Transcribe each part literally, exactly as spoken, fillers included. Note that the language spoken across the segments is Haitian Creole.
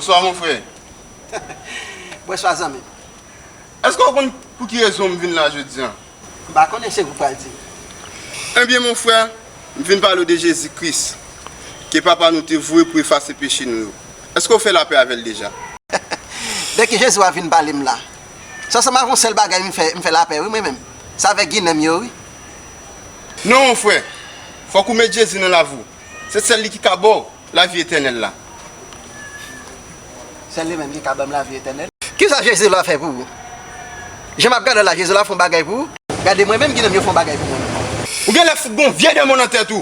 Bonswa, mon frè. Bonswa, zanmi m. Èske w konn pou ki rezon m vin la jodi a? M pa konnen, se ou k pral di m. Ebyen, mon frè, m vin pale w de Jezi Kris, ke Papa nou te voye pou efase peche nou yo. Èske w fè lapè avè l deja? De ki Jezi w ap vin pale m la? Se ansanm avè yon sèl bagay m fè, m fè lapè, wi, mwen menm. Se avèk Ginen m yo, wi. Non, mon frè. Fòk ou met Jezi nan lavi w. Se sèl li ki ka ba w lavi etènèl la. Sèl li menm ki ka ban m lavi etènèl. Kisa Jezi la fè pou ou? Jan m ap gade w la, Jezi la fè yon bagay pou ou? Gade mwen menm, Ginen m yo fè yon bagay pou mwen menm. Ou genlè fout gon vye demon nan tèt ou.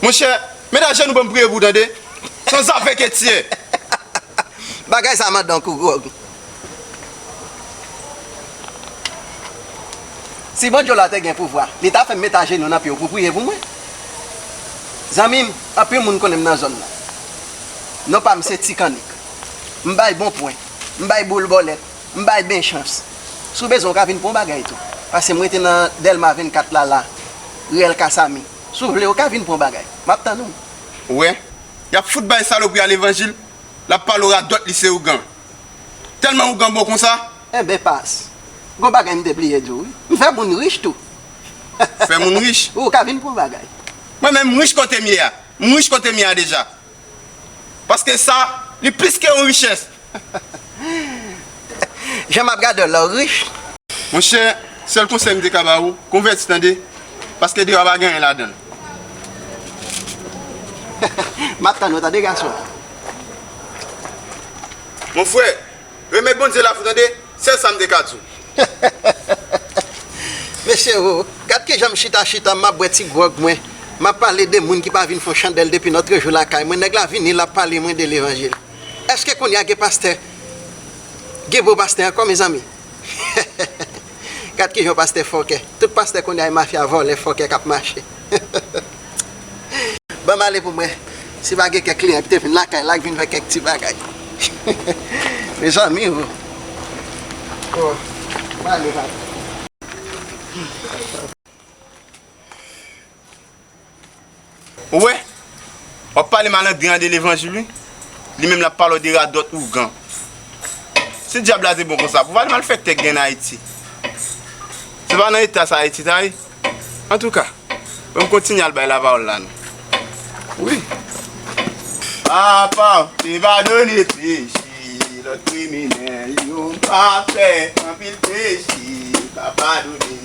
Monchè, met ajenou ban m priye pou ou, tande? Sanzave ke tu es. Bagay sa mande yon kou gwòg. Si Bondye w la te gen pouvwa, li ta fè m met ajenou nan pye w pou w priye pou mwen. Zanmi m, anpil moun konnen m nan zòn nan. Non pa m se Ti Kannik. M bay Bonpwen, m bay Boul Bòlèt, m bay Ben Chans. Si w bezwen, w ka vin pran yon bagay tou. Paske m rete nan Dèlma vennkat la, la, riyèl Kasami. Si w vle, w ka vin pran yon bagay. M ap tann ou. Ou wè, y ap fout bay salopri a levanjil. L ap pale w radòt, li se ougan. Tèlman ougan bon konsa. Enben, pas. Gon bagay m te bliye di w, wi. M fè moun rich tou. Fè moun rich? Ou ka vin pou bagay. Mwen menm, m rich kote m ye a. M rich kote m ye a deja. Paske sa, li plis ke yon richès. Jan m ap gade w la, w rich. Monchè, sèl konsèy m te ka ba ou, konvèti, tande, paske deyò a pa gen anyen ladan l. M ap tann ou, tande, gason. Mon frè, remèt Bondye lavi w, tande, sèl sa m te ka di w. Mesye, o, gad kijan m chita, chita, m ap bwè ti gwòg mwen. M ap pale de moun ki pa vin fè yon chandèl depi nòtrejou lakay mwen. Nèg la vini, l ap pale mwen de levanjil. Èske kounye a gen pastè? Gen bon pastè ankò, mezanmi? Gad kijan yon pastè fòkè. Tout pastè kounye a e mafya, vòlè, fòkè k ap mache. Ban m ale pou mwen. Si pa gen kèk kliyan ki te vin lakay la, ki vin fè kèk ti bagay. Mezanmi, o. O, m ale, papa. Ou wè? W ap pale malandren an de levanjil, wi. Li menm l ap pale w de radòt ougan. Si dyab la te bon konsa, pou pa de malfektè k gen nan Ayiti. Se pa nan eta sa Ayiti ta ye. Antouka, ban m kontinye al bay lapawòl la, non. Wi. Papa, te padone peche, lòt kriminèl yo pa fè anpil peche, pa padone.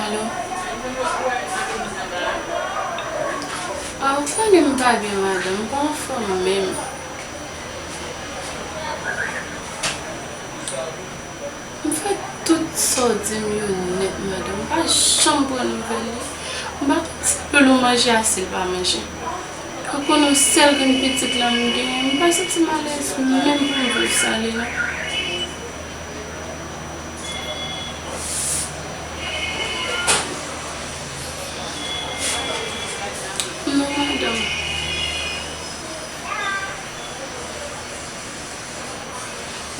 Alo? A, ou konnen m pa byen, madanm, m pa anfòm menm. M fè tout sa w di m yo nèt, madanm, m pa janm pran nouvèl li. M pa konn si l ou manje ase l pa manje. Ou konnen yon sèl grenn pitit la m genyen, m pa santi m alèz menm pou m viv sa li la. Non, madanm.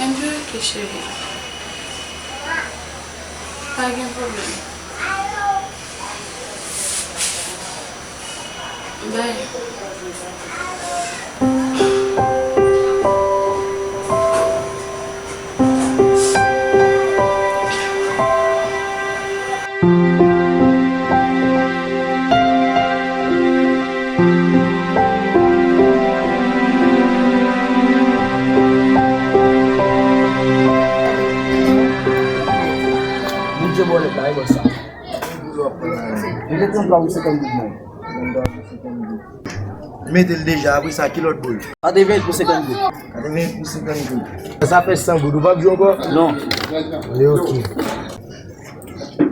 Ann veye ke cheri. Pa gen pwoblèm. Bay. Bondye ba w lèt la, e bò sa. Li te pran twa pou senkant goud mwen. Mete l deja, apre sa, ki lòt boul? Katreven pou senkant goud. Katreven pou senkant goud. Sa fè san goud, ou p ap jwe ankò? Non. Men oke.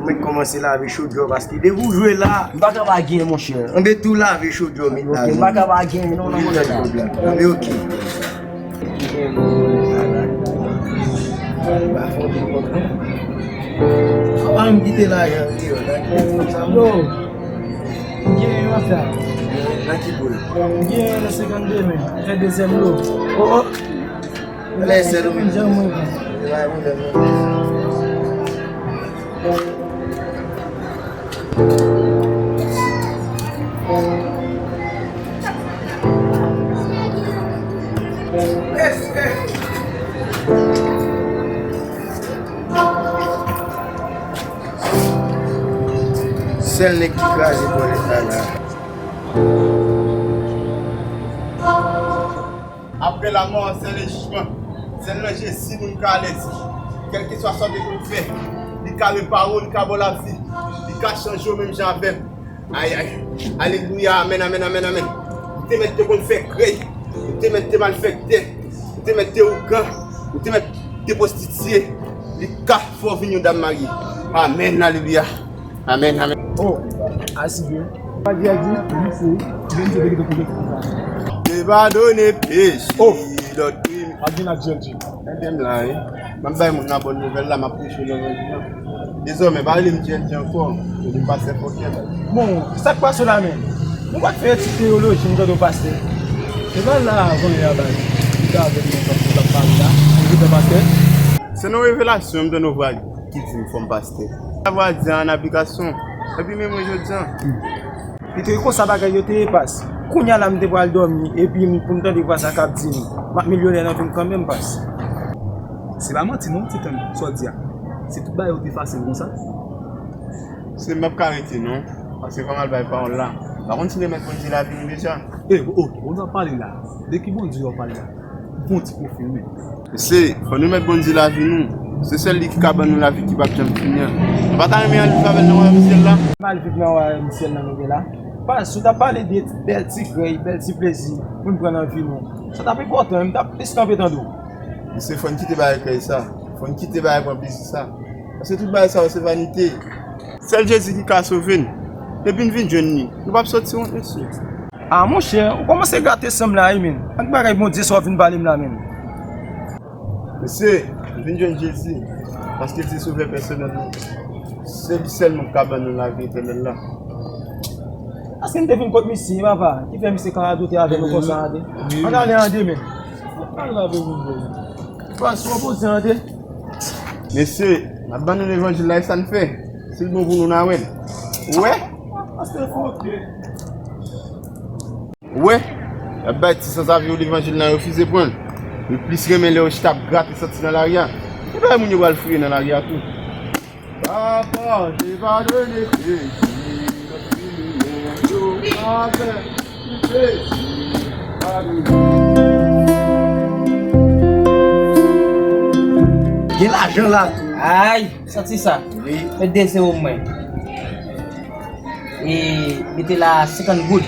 Mwen kòmanse lave chodyè w paske depi w jwe la. M pa ka pa genyen, monchè. Anben tou lave chodyè w, met la. M pa ka pa genyen, non, nan moman la. Men oke. An, m kite lajan deyò, nan kite fòm sa. Yo, m gen yon sa. Nan ki boul? M gen yon senkant de men, fè dezyèm lo. Oh, oh. Lè sèl ou menm. Jan mwen pran. Sèl nèg ki kraze bòlèt la la. Apre lanmò, sèl e jijman. Sèl nan Jezi moun ka alèz. Kèlkeswa sa w te konn fè, li ka repare w, li ka ba w lavi, li ka chanje w menm jan avè m. Ay, ay. Alelouya, amèn, amèn, amèn, amèn. Ou te mèt te konn fè krèy, ou te mèt te malfèktè, ou te mèt te ougan, ou te mèt te pwostitye, li ka fè w vin yon dam marye. Amèn, alelouya. Amèn, amèn. Oh, asire. Pa di a di, wi, se, menm se de ki te kouvè konsa. Te padone peche, oh, lòt krim. Ap vin ak J L G. Tande m la, wi. M ap bay moun nan bòn nouvèl la, m ap preche levanjil la. Dezòmè, pa rele m J L G ankò. Rele m pastè Fòkè la. Bon, sa k pase la menm? Nou pa t fè etid teyoloji, m tande w pastè. Se pa la avan yè a bay. Li ka avèk mwen, pastè, l ap pale la. Li te pastè. Se nan revelasyon, m tande w pral ki di m fò m pastè. Sa vwa di an aplikasyon. Epi menm mwen jodi an. Li te konsa bagay yo te ye pas. Kounye a la m te pral dòmi, epi m, pou m tande vwa sa k ap di m, m ap milyonè nan vi m kanmenm pas. Se pa manti non, ti tann, sa w di a. Se tout bagay yo te fasil konsa. Se m p ap ka rete non, paske fò m al bay pawòl la. M pa konn si remèt Bondye lavi nou deja. E, o, o, ou nan pale la. De ki Bondye w ap pale la? Bon ti pwofil wi. Mesye, fò nou remèt Bondye lavi nou. Se sèl li ki ka ban nou lavi ki p ap janm fini an. Nou pa ta renmen al viv avè l nan wayòm syèl la? Nou pa al viv nan wayòm syèl nan nou gen la. Pas, si w ta pale de bèl ti krèy, bèl ti plezi pou n pran nan vi nou, sa t ap enpòtan, m t ap plis kanpe tande w. Mesye, fò n kite bagay krèy sa. Fò n kite bagay pran plezi sa. Paske tout bagay sa yo se vanite. Sèl Jezi ki ka sove n. Depi n vin jwenn li, nou p ap sòti wont, mesye. A, monchè, ou kòmanse gate san m la, wi, menn. Ak bagay Bondye sa w vin pale m la, menn. Mesye, vin jwenn Jezi, paske l se Sovè pèsonèl nou. Se li sèlman k ka ban nou lavi etènèl la. Paske m te vin kot misye, papa, ki fè misye ka radote avè nou konsa, tande. Ann ale, tande, menn. Ann lave moun, menn. Pas, w poze, tande. Mesye, n ap ban nou levanjil la, e sa n fè. Si l bon pou nou, n a wè l. Ou wè? Pastè Fòkè. Ou wè? Y ap bay ti sanzave yo levanjil nan refize pran l. Yo plis renmen lè yo chita ap grate santi nan lari a. Ki bagay moun yo pral fouye nan lari a tou? Papa, te padone peche, lòt kriminèl yo avè. Gen lajan la tou. Ay, santi sa. Wi. Mete de zewo mwen. E mete la senkant goud. M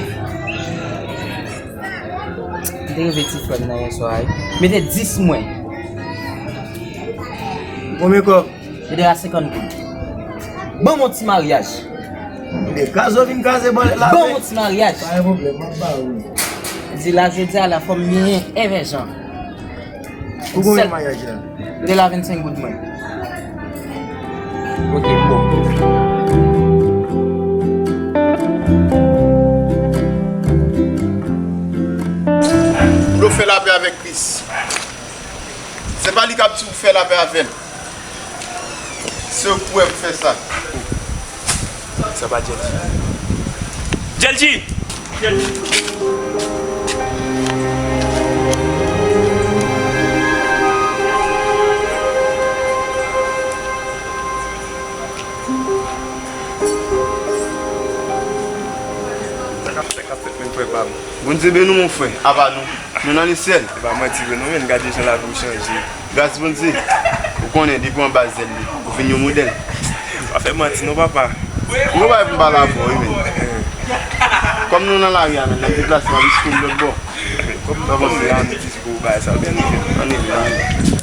te reve ti frè m nan yèswa, wi. Mete dis mwen. Konbyen kòb? Mete la senkant goud. Ban m yon ti maryaj. Ebyen, kaze w vin kaze bòlèt la. Ban m yon ti maryaj. Pa gen pwoblèm, m ap ba ou. Di la, jodi a la, fò m genyen envèjan. Pou konbyen maryaj la? Mete la vennsenk goud mwen. Ok, bon. Pou nou fè lapè avèk Kris. Se pa li k ap di w fè lapè avè l. Se ou k pou wè pou fè sa. Sa pa Djèlji. Djèlji! Sa k ap, sa k ap fèt menm, frè pa m? Bondye beni w, mon frè. Apa nou? Nou nan lesyèl. E pa manti vre non, men gade jan lavi w chanje. Gras Bondye. Ou konnen, depi w anba zèl li, ou vin yon modèl. Pa fè manti non, papa. M gen bagay pou m pale avè w, wi, men. Kòm nou nan lari a, men, n ap deplase, n ap eskonn lòt bò. Kòm, kòm nou la, nou di pou bagay sa, men. Ann rive, ann rive.